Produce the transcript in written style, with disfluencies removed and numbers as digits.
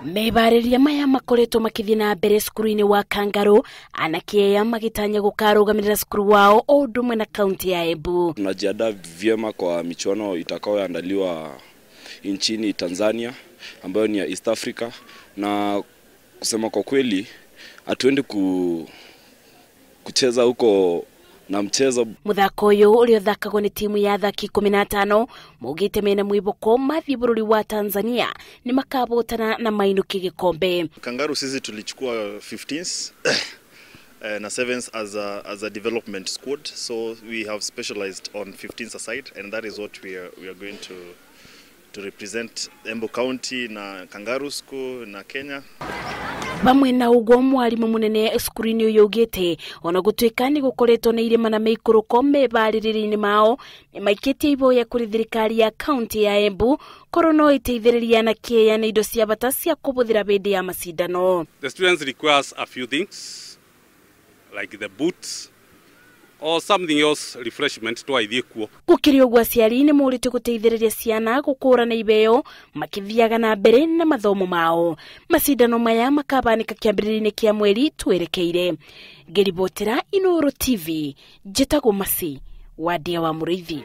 Mebarĩria maya makoretwo makĩthiĩ na mbere cukuru-inĩ wa Kangarũ, anake aya magĩtanya gũkarũgamĩrĩra cukuru wao o ũndũ ũmwe na kaunti ya Embu. Tunajiandaa vyema kwa michuano itakayoandaliwa nchini Tanzania ambayo ni ya East Africa, na kusema kwa kweli hatuendi kucheza huko na mchezo. Muthako uyu uria uthakagwo ni timu ya athaki 15 maugite mena mwiboko mathie bururi wa Tanzania ni makabotana na mainuki gikombe. Kangaroo sisi tulichukua 15s na 7s as a development squad, so we have specialized on 15s aside, and that is what we are going to represent Embu County na Kangaroo School na Kenya. Bamwe na uguo mwarimu munene cukuru-inĩ ũyũ augĩte ona gũtuĩka nĩ gũkoretwo na irĩma na mĩikũrũko mebarĩrĩria-inĩ mao nĩ maikĩtie ihoya kũrĩ thirikari ya kaunti ya Embu korwo no ĩteithĩrĩrie anake aya na indo cia bata cia kũhũthĩra hĩndĩ ya macindano. The students requires a few things like the boots or something else, refreshment twaithie kuo. Gũkĩrĩ ũguo aciari nĩ morĩtio gũteithĩrĩria ciana gũkũrana iheo makĩthiaga na mbere na mathomo mao. Macindano maya makabanĩka kĩambĩrĩria-inĩ kĩa mweri twerekeire. Ngĩribotera Inooro TV, njĩtagwo Masi Wadia wa Mũrĩithi.